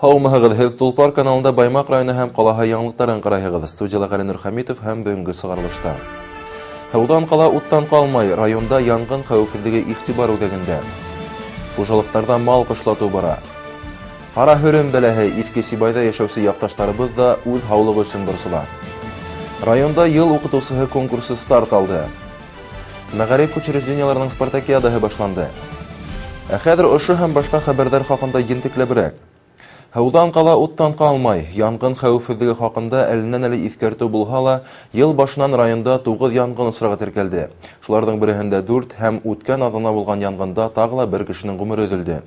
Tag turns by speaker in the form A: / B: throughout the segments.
A: Һаумыһығыҙ, һеҙ Тулпар каналында Баймаҡ районы һәм ҡалаһы яңылыҡтарын ҡарайһығыҙ. Студияла Ғәлинур Хәмитов һәм бөгөнгө сығарылышта. Һыуҙан ҡала уттан ҡалмай, районда янғын хәүефһеҙлеге иғтибар үҙәгендә. Хужалыҡтарҙа мал ҡышлатыу бара. Ҡара һөрөм бәләһе Иҫке Сибайҙа йәшәүсе яҡташтарыбыҙ ҙа үҙ һаулығы өсөн борсола. Районда йыл уҡытыусыһы конкурсы старт алды. Мәғариф учреждениеларының спартакиадаһы башланды. Ә хәҙер ошо һәм башҡа хәбәрҙәр хаҡында ентекләберәк. Һыуҙан ҡала уттан ҡалмай, янғын хәүефһеҙлеге хаҡында әленән-әле иҫкәртеү булһа ла, йыл башынан районда 9 янғын осрағы теркәлде. Шуларҙың береһендә 4 һәм үткән аҙна булған янғында тағы ла бер кешенең ғүмере өҙөлдө.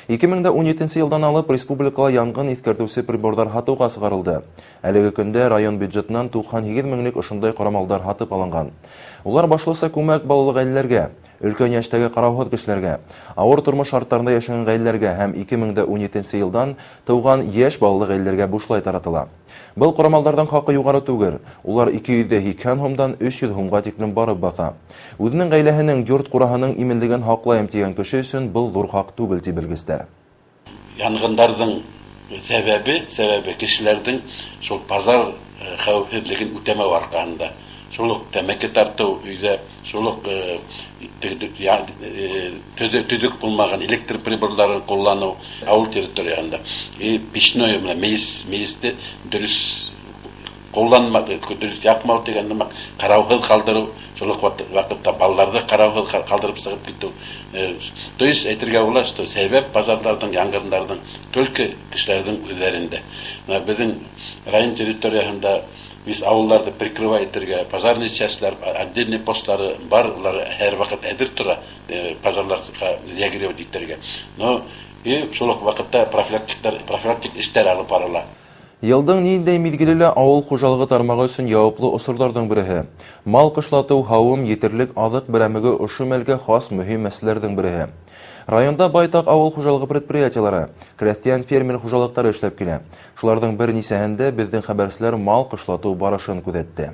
A: 2017 йылдан алып республикала янғын иҫкәртеүсе приборҙар һатыуға сығарылды. Әлеге көндә район бюджетынан 98 меңлек ошондай ҡорамалдар һатып алынған. Улар башлыса күмәк балалы ғаиләләргә, өлкән йәштәге ҡарауһыҙ кешеләргә, ауыр тормош шарттарында йәшәгән ғаиләләргә һәм 2017 йылдан тыуған йәш балалы ғаиләләргә бушлай таратыла. Был ҡорамалдарҙың хаҡы юғары түгел. Улар 280 һумдан 300 һумға тиклем барып баҫа. Үҙенең ғаиләһенең, йорт ҡураһының именлеген һаҡлайым тигән кеше өсөн был ҙур хаҡ түгел, ти белгестәр.
B: Янғындарҙың сәбәбе кешеләрҙең шул пожар хәүефһеҙлеген үтәмәү арҡаһында. Шул уҡ тәмәке тартыу өйҙә, шул уҡ төҙөк булмаған электр приборҙарын ҡулланыу ауыл территорияһында. И печное, мына мейесте дөрөҫ ҡулланма, дөрөҫ яҡмау тигән нәмә, ҡарауһыҙ ҡалдырыу, шул уҡ ваҡытта балаларҙы ҡарауһыҙ ҡалдырып сығып китеү. То есть әйтергә була, что сәбәп пожарларҙың, яңғындарҙың только кешеләрҙең үҙҙәрендә. Мына беҙҙең район территорияһында biz ауылдарҙы прикрывать итергә пожарный частьлар, отдельный постлары бар, улар һәр ваҡыт әҙер тора, пожарларға реагировать итергә. Но и шул уҡ ваҡытта профилактик эштәр алып барыла.
A: Йылдың ниндәй миҙгеле лә ауыл хужалығы тармағы өсөн яуаплы осорҙарҙың береһе. Мал ҡышлатыу, һауым, етерлек аҙыҡ берәмеге ошо мәлгә хас мөһим мәсьәләләрҙең береһе. Районда байтаҡ ауыл хужалығы предприятиелары, крәҫтиән фермер хужалыҡтары эшләп килә. Шуларҙың бер нисәһендә беҙҙең хәбәрселәр мал ҡышлатыу барышын күҙәтте.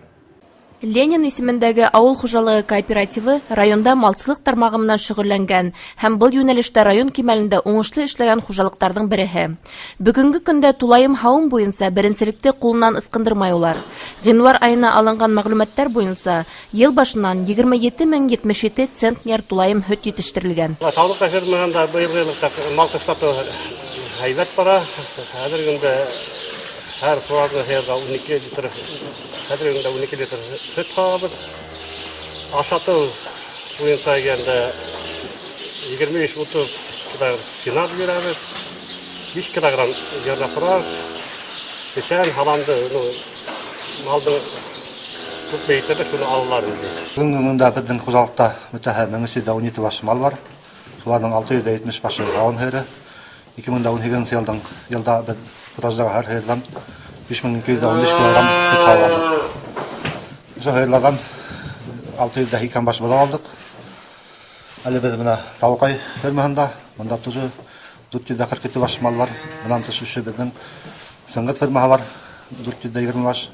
C: Ленин исемендәге ауыл хужалығы кооперативы районда малсылыҡ тармағы менән шөғөлләнгән һәм был йүнәлештә район кимәлендә уңышлы эшләгән хужалыҡтарҙың береһе. Бөгөнгө көндә тулайым һауым буйынса беренселекте ҡулынан ысҡындырмай улар. Ғинвар айына алынған мәғлүмәттәр буйынса йыл башынан егерме ете мең етмеш ете центнер тулайым һөт етештерелгән.
D: Таулыҡ фермаһында быйылғы йыллыҡта мал ҡышлатыу һәйбәт бара. Хәҙерге көндә һәр фуражный һыйырға ун ике литр, хәҙерге көндә ун ике литр һөт һауабыҙ. Ашатыу буйынса килгәндә егерме биш утыҙ килограмм сенаж бирәбеҙ, биш килограмм зернофураж, бесән, һаламды, малдың күпме етерлек шуны алалар инде.
E: Бөгөнгө көндә беҙҙең хужалыҡта бөтәһе мең өс йөҙ ҙә ун ете баш мал бар. Шуларҙың алты йөҙ ҙә етмеш башы һауын һыйыры. Ике мең дә ун һигеҙенсе йылда беҙ фураждағы һәр һыйырҙан биш мең ике йөҙ ҙә ун биш килограмм һөт һауып алдыҡ. Ошо һыйырларҙан алты йөҙ ҙә һикһән баш быҙау алдыҡ. Әле беҙ бына Тауҡай фермаһында, бында тоже дүрт йөҙ ҙә ҡырҡ ете баш мал бар. Бынан тыш ошо беҙҙең Сыңғыҙ фермаһы бар, дүрт йөҙ ҙә егерме баш.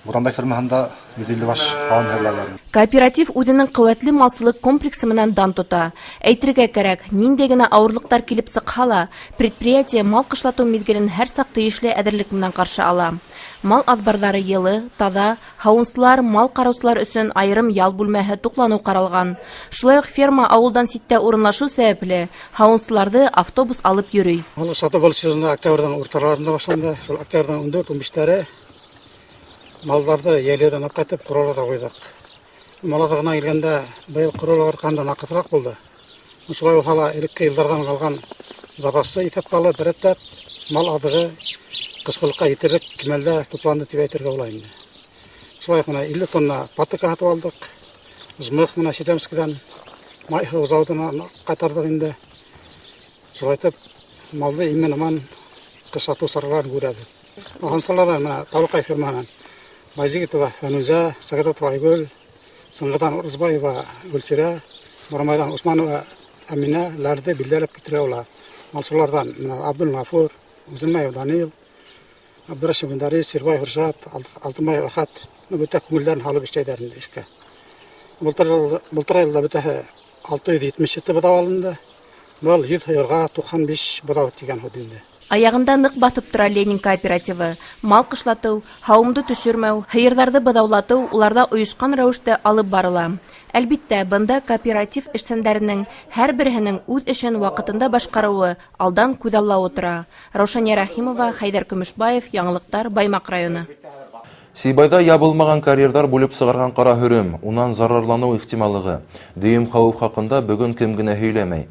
E: Буранбай фермаһында йөҙ илле баш һауын һыйырлар бар.
C: Кооператив үҙенең ҡеүәтле малсылыҡ комплексы менән дан тота. Әйтергә кәрәк, ниндәй генә ауырлыҡтар килеп сыҡһа ла, предприятие мал ҡышлатыу миҙгелен һәр саҡ тейешле әҙерлек менән ҡаршы ала. Мал аҙбарҙары йылы, таҙа, һауынсылар, мал ҡараусылар өсөн айырым ял бүлмәһе, туҡланыу ҡаралған. Шулай уҡ ферма ауылдан ситтә урынлашыу сәбәпле, һауынсыларҙы автобус алып йөрөй.
F: Мал сатып алыу сезоны октябрҙең урталарында башланды. Шул октябрҙең ун дүрт, ун биштәре малдарҙы йәйләүҙән алып ҡайтып ҡоралға ҡуйҙыҡ. Мал аҙығына килгәндә быйыл ҡоралға ҡарағанда наҡыҫыраҡ булды. Шулай булһа ла элекке йылдарҙан ҡалған запасты иҫәпкә алып, рәтләп мал аҙығы ҡышҡылыҡҡа етерлек кимәлдә тупланды тип әйтергә була инде. Шулай уҡ бына илле тонна патока һатып алдыҡ. Жмых бына Читәмскиҙән май һыу заводынан ҡайтарҙыҡ инде. Шулай итеп малды имен-аман ҡышлатыу сараларын күрәбеҙ. Һауынсыларҙан бына Таулыҡай фермаһынан Байзигитова Фәнүзә, Сәғәҙәтова Айгөл, Сыңғыҙҙан Урызбаева Гөлсирә, Буранбайҙан Усманова Әминә ләрҙе билдәләп китерә була. Малсыларҙан бына Абдул Ғәфүр, Үҙенбаев Данил, Абдурашев Мөндарис, Сирбаев Ришат, Алтынбаев Әхәт, бөтә күңелдәрен һалып эшләйҙәр инде эшкә. Былтыр йылда бөтәһе алты йөҙ етмеш ете быҙау алынды. Был йөҙ һыйырға туҡһан биш быҙау тигән һүҙ инде.
C: Аяғында ныҡ баҫып тора Ленин кооперативы. Мал ҡышлатыу, һауымды төшөрмәү, һыйырҙарҙы быҙаулатыу уларҙа ойошҡан рәүештә алып барыла. Әлбиттә, бында кооператив эшсәндәренең һәр береһенең үҙ эшен ваҡытында башҡарыуы алдан күҙаллауы тора. Раушания Рәхимова, Хәйҙәр Көмөшбаев, Яңылыҡтар, Баймаҡ районы.
A: Сибайҙа ябылмаған карьерҙар бүлеп сығарған ҡара һөрөм, унан зарарланыу ихтималлығы. Дөйөм хәүеф хаҡында бөгөн кем генә һөйләмәй.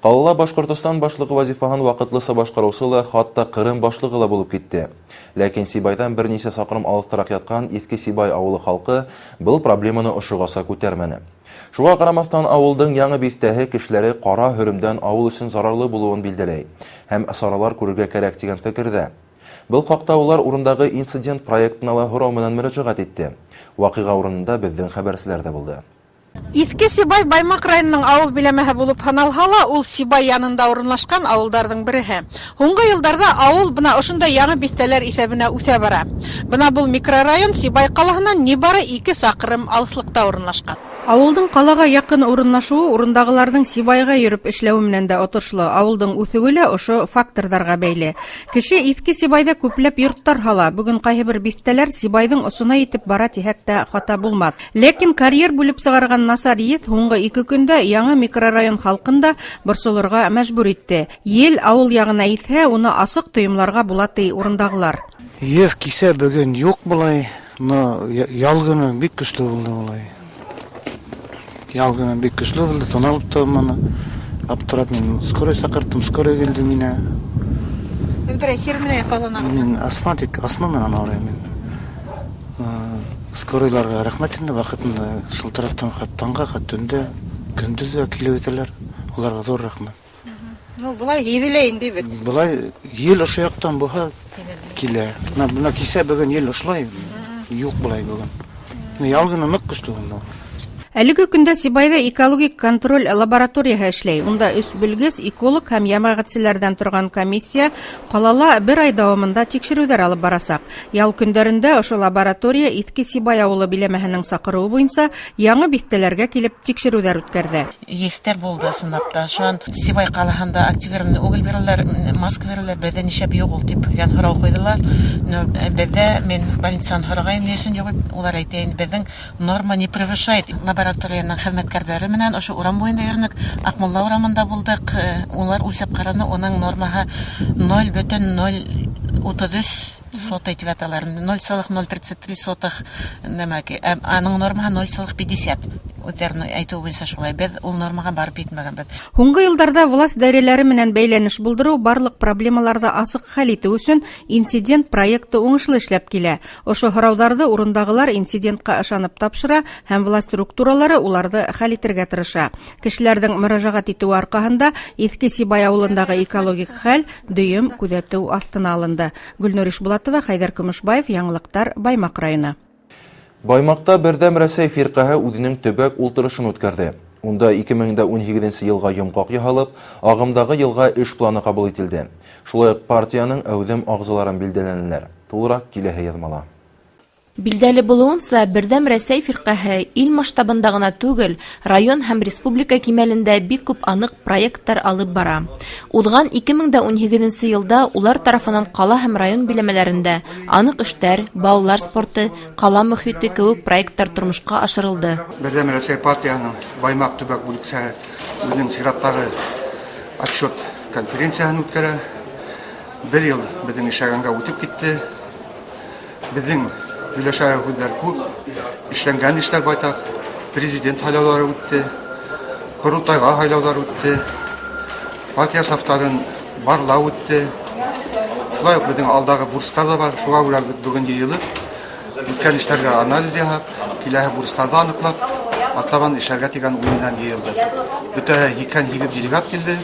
A: Ҡалала Башҡортостан башлығы вазифаһын ваҡытлыса башҡарыусы ла, хатта Ҡырым башлығы ла булып китте. Ләкин Сибайҙан бер нисә саҡрым алыҫтараҡ ятҡан Иҫке Сибай ауылы халҡы был проблеманы ошоғаса күтәрмәне. Шуға ҡарамаҫтан ауылдың яңы биҫтәһе кешеләре ҡара һөрөмдән ауыл өсөн зарарлы булыуын билдәләй һәм саралар күрергә кәрәк тигән фекерҙә. Был хаҡта улар урындағы инцидент проектына ла һорау менән мөрәжәғәт итте. Ваҡиға урынында беҙҙең хәбәрселәр ҙә булды.
G: Иҫке Сибай Баймаҡ районының ауыл биләмәһе булып һаналһа ла, ул Сибай янында урынлашҡан ауылдарҙың береһе. Һуңғы йылдарҙа ауыл бына ошондай яңы биҫтәләр иҫәбенә үҫә бара. Бына был микрорайон Сибай ҡалаһынан ни бары 2 саҡрым алыҫлыҡта урынлашҡан.
H: Ауылдың ҡалаға яҡын урынлашыуы урындағыларҙың Сибайға йөрөп эшләүе менән дә отошло. Ауылдың үҫеүе лә ошо факторҙарға бәйле. Кеше Иҫке Сибайҙа күпләп йорттар һала. Бөгөн ҡайһы бер биҫтәләр Сибайҙың осона етеп бара тиһәк тә хата булмаҫ. Ләкин карьер бүлеп сығарған насар еҫ һуңғы 2 көндә яңы микрорайон халҡын да борсолорға мәжбүр итте. Ел ауыл яғына иҫһә, уны асыҡ тойомларға була, ти урындағылар.
I: Еҫ кисә бөгөн юҡ былай, но ял көнө бик көслө булды былай. Ял көнө бик көслө булды, тын алып та маны аптырап мин скорый саҡырттым, скорый килде минә.
G: Мин берәй сир менән яфаланам.
I: Мин астматик, астма менән ауырыйм мин. Скорыйларға рәхмәт инде, ваҡытында шылтыраттым, хат таңға, хат төндә, көндөҙ ҙә килеп үтәләр. Уларға ҙур рәхмәт.
G: Ну, былай һиҙелә инде бит.
I: Былай ел ошо яҡтан булһа килә. Бына кисә бөгөн ел ошолай, юҡ былай бөгөн. Ял көнө ныҡ көслө булды.
H: Әлеге көндә Сибайҙа экологик контроль лабораторияһы эшләй. Унда 3 белгес, эколог һәм йәмәғәтселәрҙән торған комиссия ҡалала бер ай дауамында тикшереүҙәр алып барасаҡ. Ял көндәрендә ошо лаборатория Иҫке Сибай ауылы биләмәһенең саҡырыуы буйынса яңы биҫтәләргә килеп тикшереүҙәр үткәрҙе.
J: Еҫтәр булды ысынлап та. Шунан Сибай ҡалаһында активированный уголь бирәләр, маска бирәләр, беҙҙә нишләп юҡ ул тип дигән һорау ҡуйҙылар. Беҙҙә мин больницанан һорағайым, ни өсөн юҡ, улар әйтә инде, беҙҙең норма не превышает. Лабораторияның хеҙмәткәрҙәре менән ошо урам буйында йөрөнөк, Аҡмулла урамында булдыҡ. Улар үлсәп ҡараны, уның нормаһы 0,033 сотый тип аталар, 0,033 сотых нәмәке. Аның нормаһы 0,50. Үҙҙәренең әйтеүе буйынса шулай. Беҙ ул нормаға барып етмәгәнбеҙ.
H: Һуңғы йылдарҙа власть даирәләре менән бәйләнеш булдырыу, барлыҡ проблемаларҙы асыҡ хәл итеү өсөн инцидент проекты уңышлы эшләп килә. Ошо һорауҙарҙы урындағылар инцидентҡа ышанып тапшыра һәм власть структуралары уларҙы хәл итергә тырыша. Кешеләрҙең мөрәжәғәт итеүе арҡаһында Иҫке Сибай ауылындағы экологик хәл дөйөм күҙәтеү аҫтына алынды. Гөлнур Ишбулатова, Хәйҙәр Көмөшбаев, Яңылыҡтар, Баймаҡ районы.
A: Баймаҡта Берҙәм Рәсәй фирҡәһе үҙенең төбәк ултырышын үткәрҙе. Унда 2018 йылға йомғаҡ яһалып, ағымдағы йылға эш планы ҡабул ителде. Шулай уҡ партияның әүҙем ағзаларын билдәләнеләр. Тулыраҡ киләһе яҙмала.
C: Билдәле булыуынса, Берҙәм Рәсәй фирҡәһе ил масштабында ғына түгел, район һәм республика кимәлендә бик күп аныҡ проекттар алып бара. Уҙған 2018 йылда улар тарафынан ҡала һәм район биләмәләрендә аныҡ эштәр, балалар спорты, ҡала мөхите кеүек проекттар тормошҡа ашырылды.
E: Берҙәм Рәсәй партияһының Баймаҡ төбәк бүлексәһе үҙенең сираттағы отчет конференцияһын үткәрә. Бер йыл беҙҙең эшләгәнгә үтеп китте. Беҙҙең һөйләшә һүҙҙәр күп, эшләнгән эштәр байтаҡ. Президент һайлауҙары үтте, ҡоролтайға һайлауҙар үтте, партия сафтарын барлау үтте. Шулай уҡ беҙҙең алдағы бурыстар ҙа бар. Шуға күрә беҙ бөгөн йыйылып, үткән эштәргә анализ яһап, киләһе бурыстарҙы аныҡлап, артабан эшләргә тигән уй менән йыйылдыҡ. Бөтәһе 88 делегат килде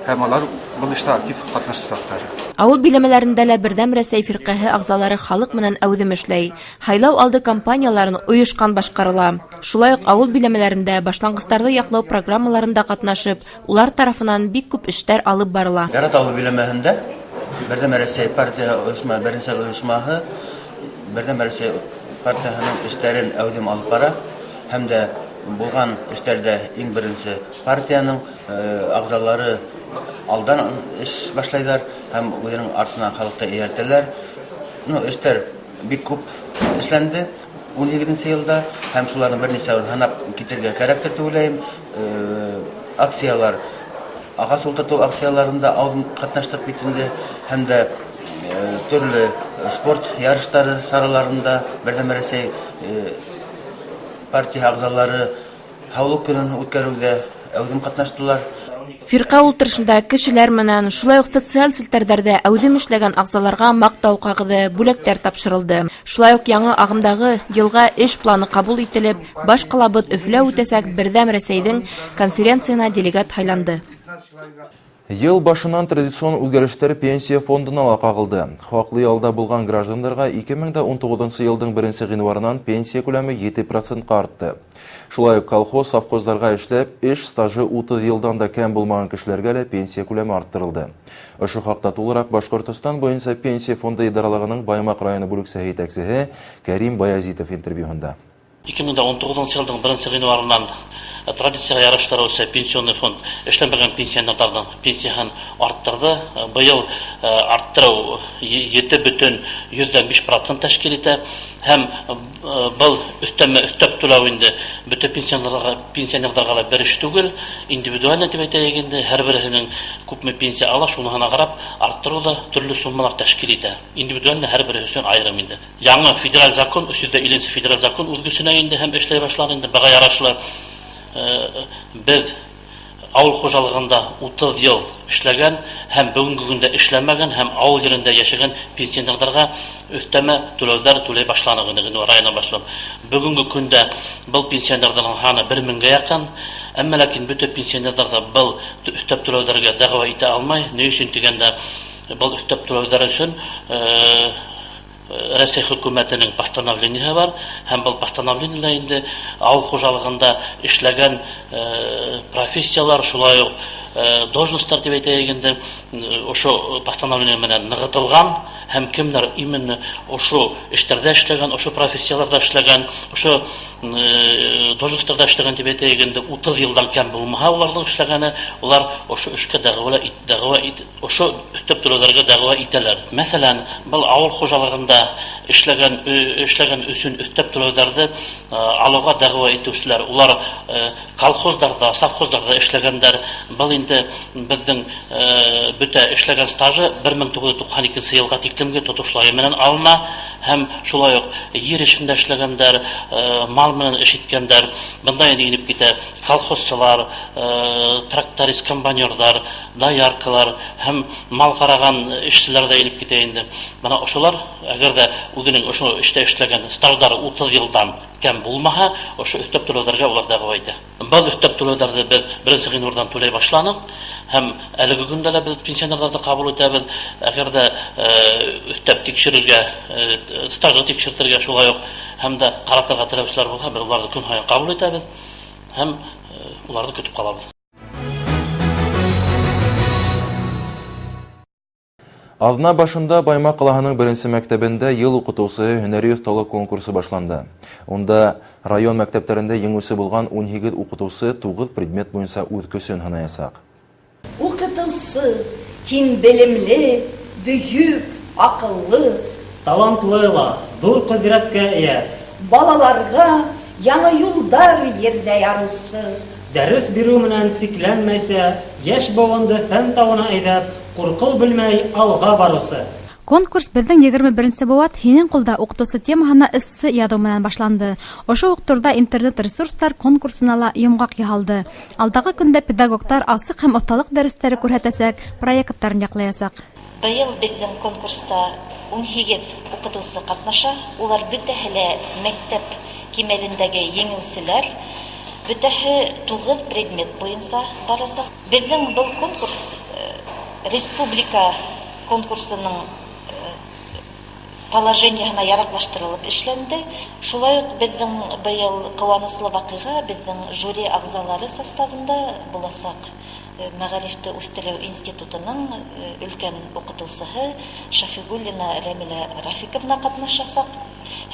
E: һәм алар был эштә актив ҡатнашасаҡтар.
C: Ауыл биләмәләрендә лә Берҙәм Рәсәй фирҡәһе ағзалары халыҡ менән әүҙем эшләй. Һайлау алды кампанияларын ойошҡан башҡарыла. Шулай уҡ ауыл биләмәләрендә башланғыстарҙы яҡлау программаларында ҡатнашып, улар тарафынан бик күп эштәр алып барыла.
K: Ярат ауыл биләмәһендә Берҙәм Рәсәй партия ойошма, беренсе ойошмаһы Берҙәм Рәсәй партияһының эштәрен әүҙем алып бара һәм дә булған эштәрҙә иң беренсе партияның ағзалары Алдан эш башлайҙар һәм үҙенең артынан халыҡты эйәртәләр. Ну, эштәр бик күп эшләнде 17 йылда һәм шуларҙың бер нисәүен һанап китергә кәрәктер тип уйлайым. Акциялар, ағас ултыртыу акцияларында ҡатнаштыҡ бит инде, һәм дә төрлө спорт ярыштары сараларында Берҙәм Рәсәй партия ағзалары һаулыҡ көнөн үткәреүҙә әүҙем ҡатнаштылар.
C: Фирҡә ултырышында кешеләр менән, шулай уҡ социаль селтәрҙәрҙә әүҙем эшләгән ағзаларға маҡтау ҡағыҙы, бүләктәр тапшырылды. Шулай уҡ яңы ағымдағы йылға эш планы ҡабул ителеп, баш ҡалабыҙ Өфөлә үтәсәк Берҙәм Рәсәйҙең конференцияһына делегат һайланды.
A: Йыл башынан традицион үҙгәрештәр пенсия фондына ла ҡағылды. Хаҡлы ялда булған граждандарға 2019 йылдың 1 ғинварынан пенсия күләме 7%-ҡа артты. Шулай уҡ колхоз, совхоздарға эшләп, эш стажы 30 йылдан да кәм булмаған кешеләргә лә пенсия күләме арттырылды. Ошо хаҡта тулыраҡ Башҡортостан буйынса пенсия фонды идаралығының Баймаҡ районы бүлексәһе етәксеһе Кәрим Баязитов интервьюһында.
L: 2019 йылдың 1 ғинварынан традицияға яраштырыусы пенсионный фонд эшләнмәгән пенсионерҙарҙың пенсияһын арттырҙы. Быйыл арттырыу 7,5% тәшкил итә һәм был өҫтәмә өҫтәп түләү инде бөтә пенсионерҙарға ла бер эш түгел, индивидуально тип әйтәйек инде, һәр береһенең күпме пенсия ала, шуныһына ҡарап арттырыу ҙа төрлө суммалар тәшкил итә. Индивидуально һәр береһе өсөн айырым инде. Яңы федераль закон, 350 федераль закон үҙ көсөнә инде һәм эшләй башланы инде. Быға ярашлы беҙ ауыл хужалығында 30 йыл эшләгән һәм бөгөнгө көндә эшләмәгән һәм ауыл ерендә йәшәгән пенсионерҙарға өҫтәмә түләүҙәр түләй башланыҡ инде ғинвар айынан башлап. Бөгөнгө көндә был пенсионерҙарҙың һаны 1000-гә яҡын, әммә ләкин бөтә пенсионерҙар ҙа был өҫтәп түләүҙәргә дәғүә итә алмай. Ни өсөн тигәндә, был өҫтәп түләүҙәр өсөн Рәсәй хөкүмәтенең постановлениеһы бар, һәм был постановлениелә инде ауыл хужалығында эшләгән профессиялар, шулай уҡ должностар тип әйтәйек инде, ошо постановление менән нығытылған һәм кемдәр именно ошо эштәрҙә эшләгән, ошо профессияларҙа эшләгән, ошо должностарҙа эшләгән тип әйтәйек инде, 30 йылдан кәм булмаһа уларҙың эшләгәне, улар ошо эшкә ошо өҫтәп түләүҙәргә дәғүә итәләр. Мәҫәлән, был ауыл хужалығында эшләгән өсөн өҫтәп түләүҙәрҙе алыуға дәғүә итеүселәр, улар колхоздарҙа, совхоздарҙа эшләгәндәр. Был инде беҙҙең бөтә эшләгән стажы 1992 йылға тиклемге тотошлайы менән алына, һәм шулай уҡ ер эшендә эшләгәндәр, мал менән эш иткәндәр, бында инде инеп китә колхозсылар, тракторист, комбайнерҙар, дояркалар һәм мал ҡараған эшселәр ҙә инеп китә инде. Бына ошолар, әгәр ҙә үҙенең ошо эштә эшләгән стаждары 30 йылдан кәм булмаһа, ошо өҫтәп түләүҙәргә улар дәғүә итә. Был өҫтәп түләүҙәрҙе беҙ 1 ғинварҙан түләй башланыҡ һәм әлеге көндә лә беҙ пенсионерҙарҙы ҡабул итәбеҙ. Әгәр ҙә өҫтәп тикшерергә, стажды тикшертергә шулай уҡ һәм дә ҡаратырға теләүселәр булһа, беҙ уларҙы көн һайын ҡабул итәбеҙ һәм уларҙы көтөп ҡалабыҙ.
A: Аҙна башында Баймаҡ ҡалаһының беренсе мәктәбендә йыл уҡытыусыһы һөнәри оҫталыҡ конкурсы башланды. Унда район мәктәптәрендә еңеүсе булған 18 уҡытыусы 9 предмет буйынса үҙ көсөн һынаясаҡ.
M: Уҡытыусы, һин белемле, бөйөк, аҡыллы,
N: талантлы ла, ҙур ҡөҙрәткә эйә.
M: Балаларға яңы юлдар ерҙә ярыусы.
N: Дәрес биреү менән сикләнмәйсә, йәш быуынды фән тауына әйҙәп, ҡурҡыу белмәй алға барыусы.
O: Конкурс беҙҙең 21-нсе быуат һинең ҡулда уҡытыусы темаһына эссе яҙыу менән башланды. Ошо уҡ турҙа интернет ресурстар конкурсына ла йомғаҡ яһалды. Алдағы көндә педагогтар асыҡ һәм оҫталыҡ дәрестәре күрһәтәсәк, проекттарын яҡлаясаҡ.
P: Быйыл беҙҙең конкурста 18 уҡытыусы ҡатнаша. Улар бөтәһе лә мәктәп кимәлендәге еңеүселәр. Бөтәһе 9 предмет буйынса барасаҡ. Беҙҙең был конкурс республика конкурсының положениеһына яраҡлаштырылып эшләнде. Шулай уҡ беҙҙең быйыл ҡыуаныслы ваҡиға беҙҙең жюри ағзалары составында буласаҡ Мәғарифте үҫтереү институтының өлкән уҡытыусыһы Шафигуллина Рәмилә Рафиковна ҡатнашасаҡ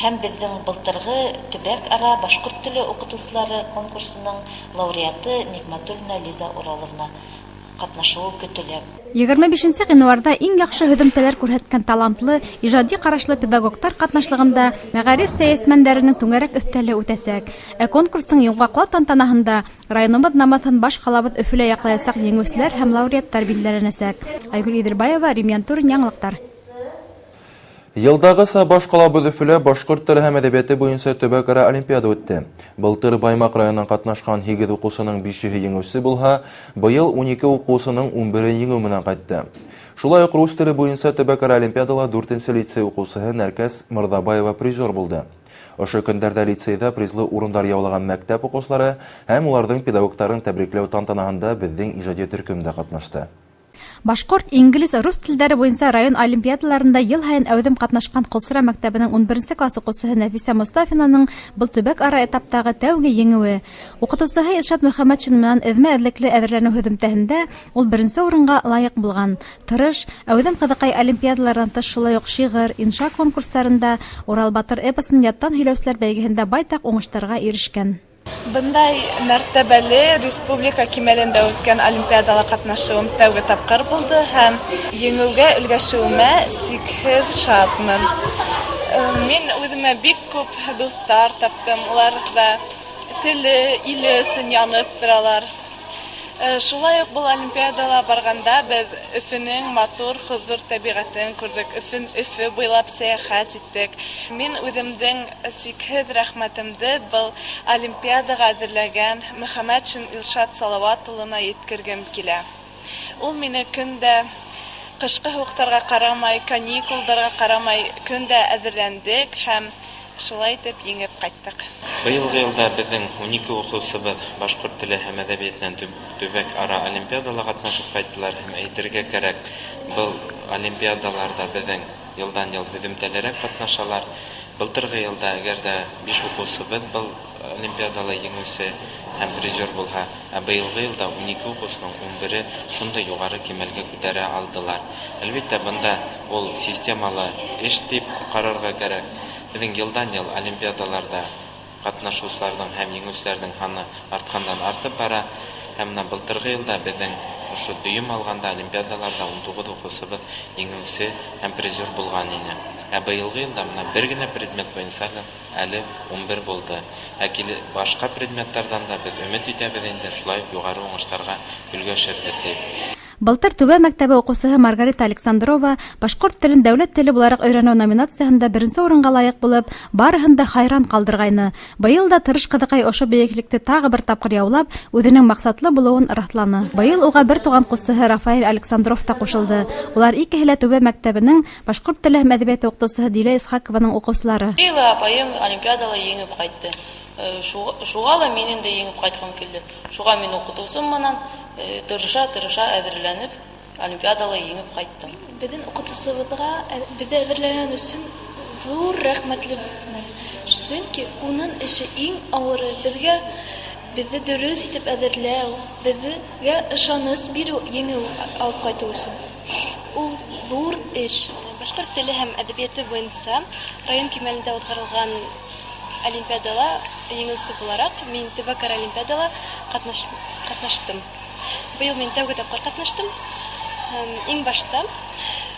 P: һәм беҙҙең былтырғы төбәк-ара башҡорт теле уҡытыусылары конкурсының лауреаты Ниғмәтуллина Лиза Ураловна ҡатнашыуы көтөлә.
O: 25 ғинуарҙа иң яҡшы һөҙөмтәләр күрһәткән талантлы, ижади ҡарашлы педагогтар ҡатнашлығында мәғариф сәйәсмәндәренең түңәрәк өҫтәле үтәсәк. Ә конкурстың йомғаҡлау тантанаһында районыбыҙ намыҫын баш ҡалабыҙ Өфөлә яҡлаясаҡ еңеүселәр һәм лауреаттар билдәләнәсәк. Айгөл Иҙелбаева, Рим Янтурин, яңылыҡтар.
A: Йылдағыса баш ҡалабыҙ Өфөлә башҡорт теле һәм әҙәбиәте буйынса төбәк-ара олимпиада үтте. Былтыр Баймаҡ районынан ҡатнашҡан 8 уҡыусының 5-һе еңеүсе булһа, быйыл 12 уҡыусының 11-е еңеү менән ҡайтты. Шулай уҡ рус теле буйынса төбәк-ара олимпиадала 4-нсе лицей уҡыусыһы Нәркәс Мырҙабаева призер булды. Ошо көндәрҙә лицейҙа призлы урындар яулаған мәктәп уҡыусылары һәм уларҙың педагогтарын тәбрикләү тантанаһында беҙҙең ижади төркөм дә ҡатнашты.
O: Башҡорт, инглиз, рус телдәре буйынса район олимпиадаларында йыл һайын әүҙем ҡатнашҡан Ҡолсора мәктәбенең 11-нсе класс уҡыусыһы Нәфисә Мостафинаның был төбәк-ара этаптағы тәүге еңеүе. Уҡытыусыһы Илшат Мөхәммәтшин менән эҙмә-эҙлекле әҙерләнеү һөҙөмтәһендә ул беренсе урынға лайыҡ булған. Тырыш, әүҙем ҡыҙыҡай олимпиадаларҙан тыш шулай уҡ шиғыр, инша конкурстарында, Урал батыр эпосын яттан һөйләүселәр бәйгеһендә байтаҡ уңыштарға ирешкән.
Q: Бындай мәртәбәле республика кимәлендә үткән олимпиадала ҡатнашыуым тәүге тапҡыр булды һәм еңеүгә өлгәшеүемә сикһеҙ шатмын. Мин үҙемә бик күп дуҫтар таптым, улар ҙа теле, иле өсөн янып торалар. Шулай уҡ был олимпиадала барғанда беҙ Өфөнөң матур, хозур тәбиғәтен күрҙек, Өфө буйлап сәйәхәт иттек. Мин үҙемдең сикһеҙ рәхмәтемде был олимпиадаға әҙерләгән Мөхәммәтшин Илшат Салауат улына еткергем килә. Ул мине көндә ҡышҡы һыуыҡтарға ҡарамай, каникулдарға ҡарамай көндә әҙерләндек һәм шулай итеп еңеп ҡайттыҡ.
R: Быйылғы йылда беҙҙең 12 уҡыусыбыҙ башҡорт теле һәм әҙәбиәтенән төбәк-ара олимпиадала ҡатнашып ҡайттылар һәм әйтергә кәрәк, был олимпиадаларҙа беҙҙең йылдан-йыл һөҙөмтәлерәк ҡатнашалар. Былтырғы йылда әгәр ҙә 5 уҡыусыбыҙ был олимпиадала еңеүсе һәм призер булһа, ә быйылғы йылда 12 уҡыусының 11-е шундай юғары кимәлгә күтәрә алдылар. Әлбиттә, бында ул системалы эш тип ҡарарға кәрәк. Беҙҙең йылдан-йыл олимпиадаларҙа ҡатнашыусыларҙың һәм еңеүселәрҙең һаны артҡандан артып бара. Һәм бына былтырғы йылда беҙҙең ошо дөйөм алғанда олимпиадаларҙа 19 уҡыусыбыҙ еңеүсе һәм призер булған ине. Ә быйылғы йылда бына бер генә предмет буйынса әле 11 булды. Ә башҡа предметтарҙан да беҙ өмөт итәбеҙ инде шулай уҡ юғары уңыштарға өлгәшербеҙ тип.
O: Былтыр Түбә мәктәбе уҡыусыһы Маргарита Александрова башҡорт телен дәүләт теле булараҡ өйрәнеү номинацияһында беренсе урынға лайыҡ булып, барыһын да хайран ҡалдырғайны. Быйыл да тырыш ҡыҙыҡай ошо бейеклекте тағы бер тапҡыр яулап, үҙенең маҡсатлы булыуын раҫланы. Быйыл уға бер туған ҡустыһы Рафаэль Александров та ҡушылды. Улар икеһе лә Түбә мәктәбенең башҡорт теле һәм әҙәбиәте уҡытыусыһы Дилә Исхаҡованың уҡыусылары.
S: Быйыл апайым олимпиадала еңеп ҡайтты. Шуға ла минең дә еңеп ҡайтҡым килде. Шуға мин уҡытыусым менән тырыша-тырыша әҙерләнеп олимпиадала еңеп ҡайттым.
T: Беҙҙең уҡытыусыбыҙға беҙҙе әҙерләгән өсөн ҙур рәхмәтлемен. Сөнки уның эше иң ауыры, беҙҙе дөрөҫ итеп әҙерләү, беҙгә ышаныс биреү, еңеү алып ҡайтыу өсөн. Ул ҙур эш.
U: Башҡорт теле һәм әҙәбиәте буйынса район кимәлендә уҙғарылған олимпиадала еңеүсе булараҡ мин төбәк-ара олимпиадала ҡатнаштым. Быйыл мин тәүге тапҡыр ҡатнаштым. Иң башта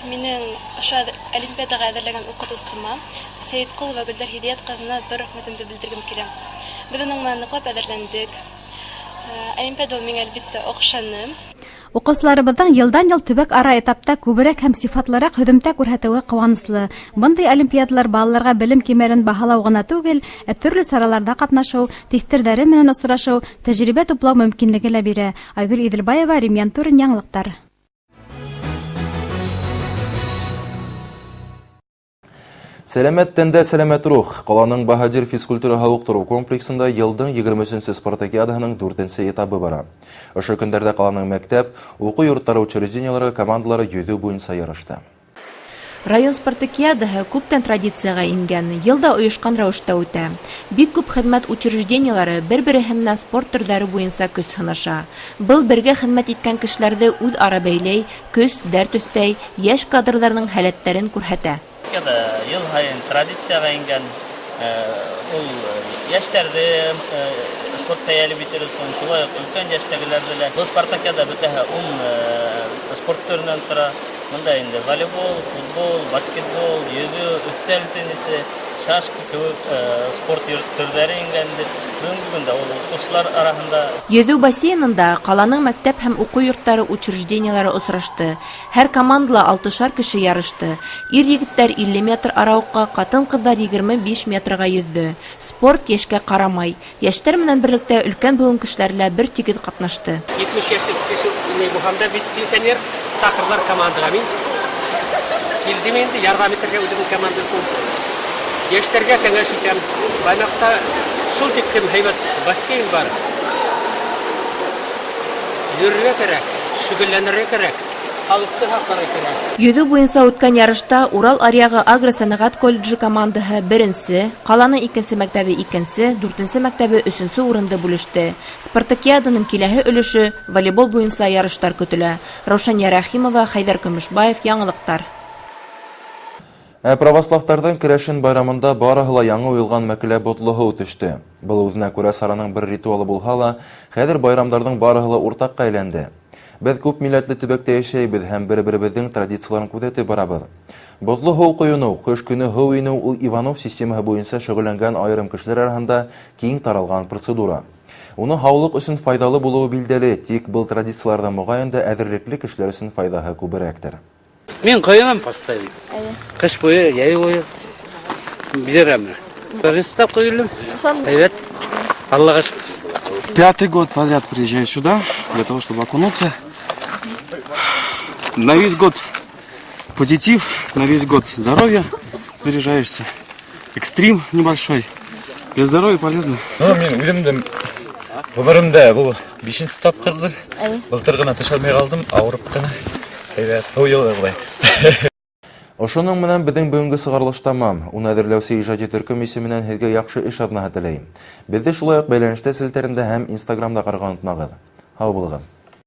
U: минең ошо олимпиадаға әҙерләгән уҡытыусыма Сәйетҡолова Гөлдәр Һиҙиәт ҡыҙына бер рәхмәтемде белдергем килә. Беҙ уның менән ныҡлап әҙерләндек. Олимпиада миңә әлбиттә оҡшаны.
O: Уҡыусыларыбыҙҙың йылдан-йыл төбәк-ара этапта күберәк һәм сифатлыраҡ һөҙөмтә күрһәтеүе ҡыуаныслы. Бындай олимпиадалар балаларға белем кимәлен баһалау ғына түгел, ә төрлө сараларҙа ҡатнашыу, тиҫтерҙәре менән осрашыу, тәжрибә туплау мөмкинлеге лә бирә. Айгөл Иҙелбаева, Рим Янтурин, яңылыҡтар.
A: Сәләмәт тәндә сәләмәт рух. Ҡаланың Баһадир физкультура һауыҡтырыу комплексында йылдың 23-нсе спартакиадаһының 4-нсе этабы бара. Ошо көндәрҙә ҡаланың мәктәп, уҡыу йорттары учреждениелары командалары йөҙөү буйынса ярышты.
C: Район спартакиадаһы күптән традицияға ингән, йылда ойошҡан рәүештә үтә. Бик күп хеҙмәт учреждениелары бер-береһе менән спорт төрҙәре буйынса көс һынаша. Был бергә хеҙмәт иткән кешеләрҙе үҙ-ара бәйләй, көс, дәрт өҫтәй, йәш кадрҙарҙың һәләттәрен күрһәтә.
V: Йыл һайын традицияға ингән, ул йәштәрҙе,
B: Спортҡа йәлеп итер өсөн, шулай уҡ өлкән йәштәгеләрҙе лә. Был спартакиада бөтәһе 10 спорт төрөнән тора. Бында инде волейбол, футбол, баскетбол, йөҙөү, өҫтәл теннисы, шашка кеүек спорт төрҙәре ингән инде. Бөгөнгө көндә ул уҡыусылар араһында.
C: Йөҙөү бассейнында ҡаланың мәктәп һәм уҡыу йорттары учреждениелары осрашты. Һәр командала 6-шар кеше ярышты. Ир-егеттәр 50 метр арауыҡҡа, ҡатын-ҡыҙҙар 25 метрға йөҙҙө. Спорт йәшкә ҡарамай. Йәштәр менән берлектә өлкән быуын кешеләре лә бер тигеҙ ҡатнашты.
V: 70 йәшлек кеше булһам да бит пенсионер, саҡырҙылар командаға. Мин килдем инде ярҙам итергә үҙемдең командасын. Йәштәргә кәңәш итәм. Баймаҡта шул тиклем һәйбәт бассейн бар. Йөрөргә кәрәк, шөгөлләнергә кәрәк, халыҡты һаҡларға кәрәк.
C: Йөҙөү буйынса үткән ярышта Урал аръяғы агросәнәғәт колледжы командаһы беренсе, ҡаланың икенсе мәктәбе икенсе, дүртенсе мәктәбе өсөнсө урынды бүлеште. Спартакиаданың киләһе өлөшө волейбол буйынса ярыштар көтөлә. Раушания Рәхимова, Хәйҙәр Көмөшбаев, яңылыҡтар.
A: Православтарҙың керәшен байрамында барыһы ла яңы уйылған мәкелә ботло һыу төштө. Был үҙенә күрә сараның бер ритуалы булһа ла, хәҙер байрамдарҙың барыһы ла уртаҡҡа әйләнде. Беҙ күп милләтле төбәктә йәшәйбеҙ һәм бер-беребеҙҙең традицияларын күҙәтеп барабыҙ. Ботло һыу ҡойоноу, ҡыш көнө һыу инеү ул Иванов системаһы буйынса шөғөлләнгән айырым кешеләр араһында киң таралған процедура. Уны һаулыҡ өсөн файҙалы булыуы билдәле, тик был традицияларҙың моғайын да әҙерлекле кешеләр өсөн файҙаһы күберәктер.
W: Мин ҡойонам постоянно. Ҡыш буйы, йәй буйы бирәм. Беренсе тапҡыр килдем. Әйбәт. Аллаға шөкөр.
X: Пятый год подряд приезжаю сюда для того, чтобы окунуться. На весь год позитив, на весь год здоровье заряжаешься. Экстрим небольшой. Для здоровья полезно.
Y: Мин үҙемдең ғүмеремдә был бишенсе тапҡырҙыр. Былтыр ғына төшә алмай ҡалдым, ауырып ҡына. Әйбәт, һыу йылы былай.
A: Ошоноң менән беҙҙең бөгөнгө сығарылыш тамам. Уны әҙерләүсе ижади төркөм исеменән һеҙгә яҡшы эш аҙнаһы теләйем. Беҙҙе шулай уҡ бәйләнештә селтәрендә һәм Инстаграмда ҡарарға онотмағыҙ. Һау булығыҙ.